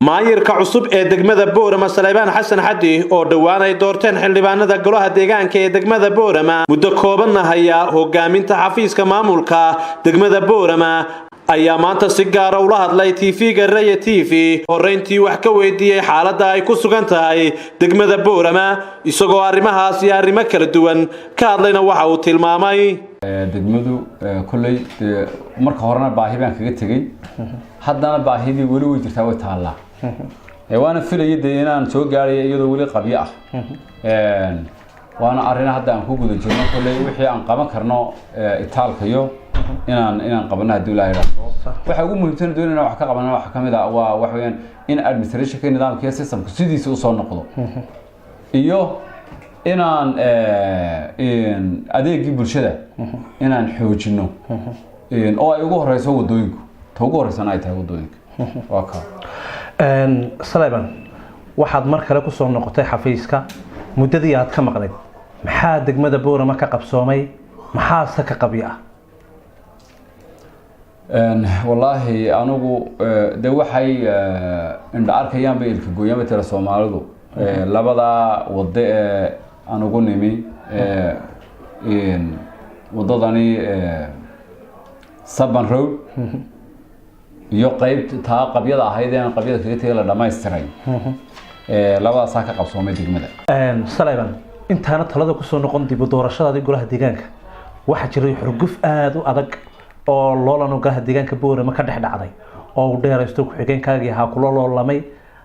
Maayirka cusub ee degmada Boorama, Saleebaan Xasan Xadi, oo dhowaan ay doorteen xildhibaanada golaha deegaanka ee degmada Boorama, muddo koobanna haya hogaaminta xafiiska maamulka degmada Boorama, ayaa maanta si gaara ula hadlay TV-ga Raya TV. Horreyntii wax ka weydiiyey xaaladda ay ku sugan tahay degmada Boorama. Isagoo arrimahaas iyo arrimo kala duwan ka hadlayna, waxa uu tilmaamay: Degmadu kolley dee marka horena baahi baan kaga tegey, haddana baahidii weli way jirtaa, way taallaa. Waana filaya dee inaan soo gaaraya iyadoo weli qabyo ah. Waana arrin hadda aan ku guda jirno. Kolley wixii aan qaban karno itaalkayo inaan qabano haddii Ilaha idhaahdo. Waxa ugu muhiimsan doonayna wax ka qabana waxa kamid ah waa waxa weeyaan in administrationka, nidaamka iyo systemku sidiisa usoo noqdo, iyo inaan adeegii bulshada inaan xoojino, oo ay ugu horeyso wadooyinku. Ta ugu horeysana ay tahay wadooyinka waa ka. Saleban, waxaad mar kale kusoo noqotay xafiiska muddadii aad ka maqnayd. Maxaa degmada Boorama ka qabsoomay? Maxaase ka qabyo ah? Wallaahi anigu de waxay indha arkayaan bay ilka gooyaan bay tira Soomaalidu. Labadaa wado ee aan ugu nimi, wadadani Saban Road iyo qeyb taa qabyada ahayd ee aan qabyada kaga tegay la dhamaystiray, labadaasaa ka qabsoomay degmada. Saleban, intaana talada kusoo noqon dib u doorashadaadii golaha deegaanka, waxaa jiray xurguf aada u adag oo loolan golaha deegaanka Boorama ka dhex dhacday, oo uu dheeraysto ku-xigeenkaagii ahaa kula loolamay.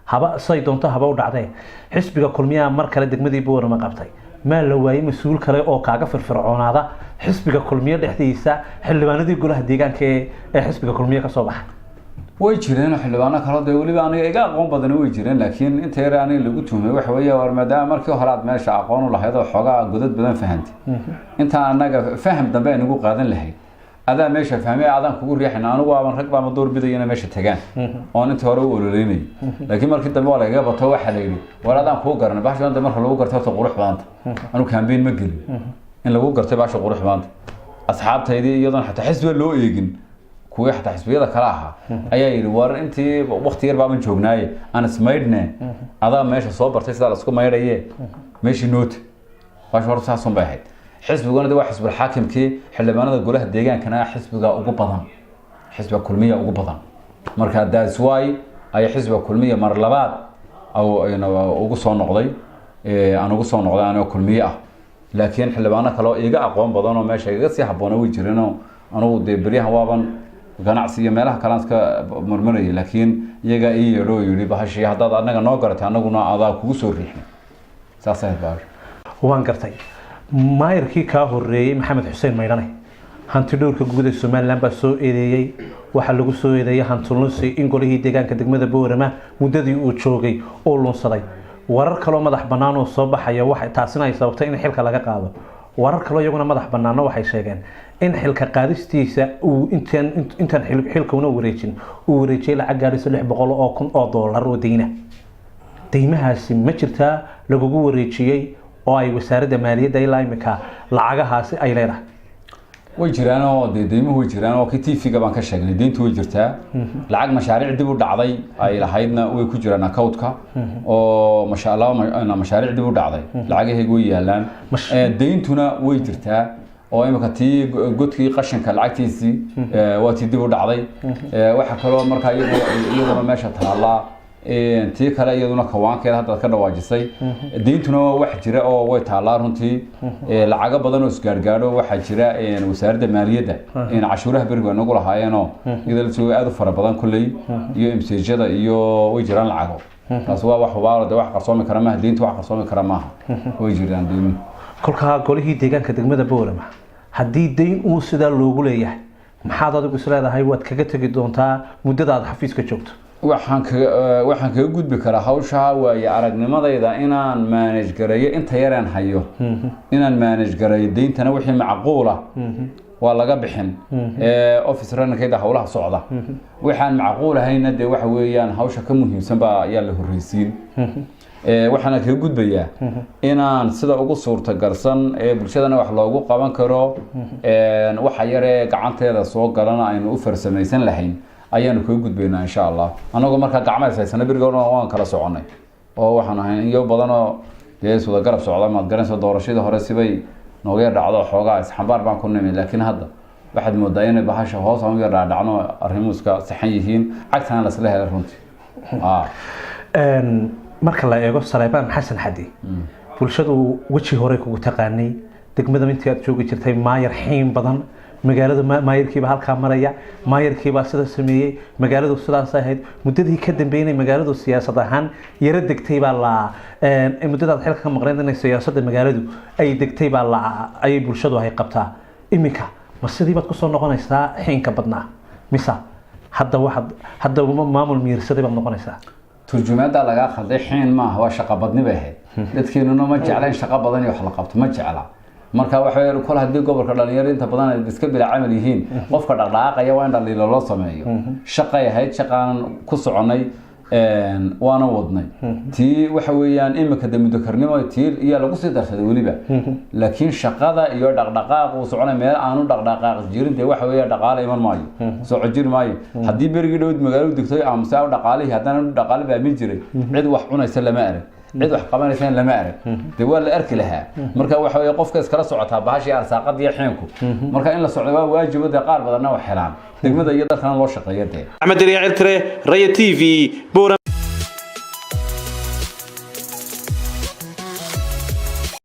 Haba say doonto haba u dhacdee, xisbiga Kulmiyaha mar kale degmadii Boorama qabtay. Maa la waayey mas-uul kale oo kaaga firfircoonaada xisbiga Kulmiye dhexdiisa, xildhibaanadii golaha deegaanka ee xisbiga Kulmiye kasoo baxay? Way jireen xildhibaano kale dee weliba aniga iga aqoon badani, way jireen, laakiin inta yare aniga lagu tuhmay waxa weeye: war maadaama markii hore aad meesha aqoon u lahayd oo xoogaa godad badan fahantay, intaan annaga faham dambe aynagu qaadan lahayd, adaa meesha fahmay, adaan kugu riixayna. Anigu aaban rag baama door bidaya inay meesha tagaan oon intii hore u ololeynayay, laakiin markii dambe waa lagaga bato. Waxaa la yidhi: "War adaan kuu garanay bahasha." De marka lagu gartay horta qurux badanta. Anigu campaign ma gelin, in lagu gartay bahasha qurux badanta. Asxaabtaydii, iyadoon xataa xisbiga loo eegin, kuwii xataa xisbiyada kale ahaa ayaa yidhi: "War intii wakti yar baaban joognaaye, aan ismaydhne, adaa meesha soo bartay sidaa laisku maydhaye, meeshii noota baasha." Horta saasun bay ahayd. Xisbiguna de waa xisbul xaakimkii, xildhibaanada golaha deegaankana xisbiga ugu badan, xisbiga Kulmiya ugu badan. Marka that's why ay xisbiga Kulmiya mar labaad ugu soo noqday, aan ugu soo noqday anigoo Kulmiye ah. Laakiin xildhibaano kale oo iga aqoon badan oo meesha igaga sii habboona way jireenoo anugu dee beryahan waaban ganacsi iyo meelaha kalean iska marmarayay, laakiin iyagaa ii yeedho oo yidhi: "Bahashii haddaad annaga noo garatay, annaguna adaa kugu soo riixnay." Saas ahayd bahasha. Waan gartay. Maayirkii kaa horeeyey, Maxamed Xuseen Maydhane, Hanti Dhowrka Guud ee Somaliland baa soo eedeeyey. Waxaa lagu soo eedeeyey hantulunsi, in golihii deegaanka degmada Boorama muddadii uu joogay uu lunsaday. Warar kaloo madax bannaan oo soo baxaya waxay taasina ay sababtay in xilka laga qaado. Warar kaloo iyaguna madax bannaano waxay sheegeen in xilka qaadistiisa uu intaan xilka una wareejin uu wareejiyey lacag gaadhayso $600,000 oo deyna. Deymahaasi ma jirtaa lagugu wareejiyey oo ay Wasaaradda Maaliyadda ilaa imika lacagahaasi ay leedahay? Way jiraan oo dee deymuhu way jiraan oo kii TV-ga baan ka sheegnay. Deyntu way jirtaa. Lacag mashaariic dib u dhacday ay lahaydna way ku jiraan accountka, oo masha laba mashaariic dib u dhacday lacagahayga way yaalaan. Deyntuna way jirtaa, oo imika tii godkii qashinka lacagtiisii waa tii dib u dhacday. Waxaa kaloo markaa iyaduna meesha taallaa tii kale iyaduna kawaankeeda haddaad ka dhawaajisay. Deyntuna waa wax jira oo way taallaa runtii. Lacago badan oo isgaargaadho waxaa jira Wasaaradda Maaliyadda cashuuraha berigu ay nagu lahaayeenoo iyada lasoo aad u fara badan kolley, iyo imsejada iyo way jiraan lacago. Taas waa wax hubaalo, de wax qarsoomi kara maaha. Deyntu wax qarsoomi kara maaha, way jiraan deymuhu. Kolkaa golihii deegaanka degmada Boorama haddii dayn uu sidaa loogu leeyahay, maxaad adigu is leedahay waad kaga tegi doontaa muddada aad xafiiska joogto? Waxaan kaga gudbi karaa hawsha waaye aragnimadayda inaan manage gareeyo inta yaraan hayo, inaan manage gareeyo. Deyntana wixii macquula waa laga bixin office runnerkayda, hawlaha socda. Waxaan macquul ahayna dee waxa weeyaan hawsha ka muhiimsan baa ayaa la horreysiin. Waxaana kaga gudbayaa inaan sida ugu suurtagalsan ee bulshadana wax loogu qaban karo, waxa yaree gacanteeda soo galana aynu u farsamaysan lahayn. Ayaanu kaga gudbaynaa, insha Allah, anagoo markaa gacma is haysana. Beriga hore waan kala soconay oo waxaan ahayn iyo badan oo dee iswada garab socda. Maad garanaysa, doorashadii hore sibay nooga yar dhacdo, xoogaa isxambaar baan ku nimi, laakiin hadda waxaad moodaa inay bahasha hoos aan u yar dhaadhacno, arrimuhu iska saxan yihiin, cagtana lasla helay runtii. Marka la eego Saleebaan Xasan Xadi, bulshadu weji hore kugu taqaanay degmada intii aad joogi jirtay, maayar xiin badan, magaalada maayarkiiba halkaa maraya, maayarkiibaa sida sameeyey, magaaladu sidaas ahayd. Muddadii ka dambeynay magaaladu siyaasad ahaan yaro degtay baa la muddadaad xilka ka maqnayd inay siyaasadda magaaladu ay degtay baa la ayay bulshadu ay qabtaa. Iminka ma sidii baad kusoo noqonaysaa xiinka badnaa, mise hadda waxaad hadda maamul miirsaday baad noqonaysaa? Turjumaaddaa lagaa khalday. Xiin maaha, waa shaqa badni bay ahayd. Dadkeenuna ma jeclayn shaqa badan iyo wax la qabto ma jecla. Marka waxa weeye, kol haddii gobolka dhalinyaro inta badan ay iska bila camal yihiin, qofka dhaqdhaqaaqaya waa in dhaliilo loo sameeyo. Shaqay ahayd, shaqaanan ku soconay, waana wadnay. Tii waxa weeyaan imika de muddokarnimo tii iyaa lagu sii darsaday weliba, laakiin shaqada iyo dhaqdhaqaaq uu soconay. Meel aanu dhaqdhaqaaq jirin dee waxa weeya dhaqaale iman maayo, soco jiri maayo. Haddii berigii dhowd magaaladu degtoy aamusa dhaqaalihii, haddana dhaqaale baamin jiray, cid wax cunaysa lama arag, cid wax qabanaysana lama arag, dee waa la arki lahaa. Marka waxa weeye qofka iskala socotaa bahashii arsaaqada iyo xiinku. Marka in la socdo waa waajibo dee, qaar badanna wax helaan, degmada iyo dalkana loo shaqeeyo dee. Axmed Dariya Ciltire, Raya TV, Boorama.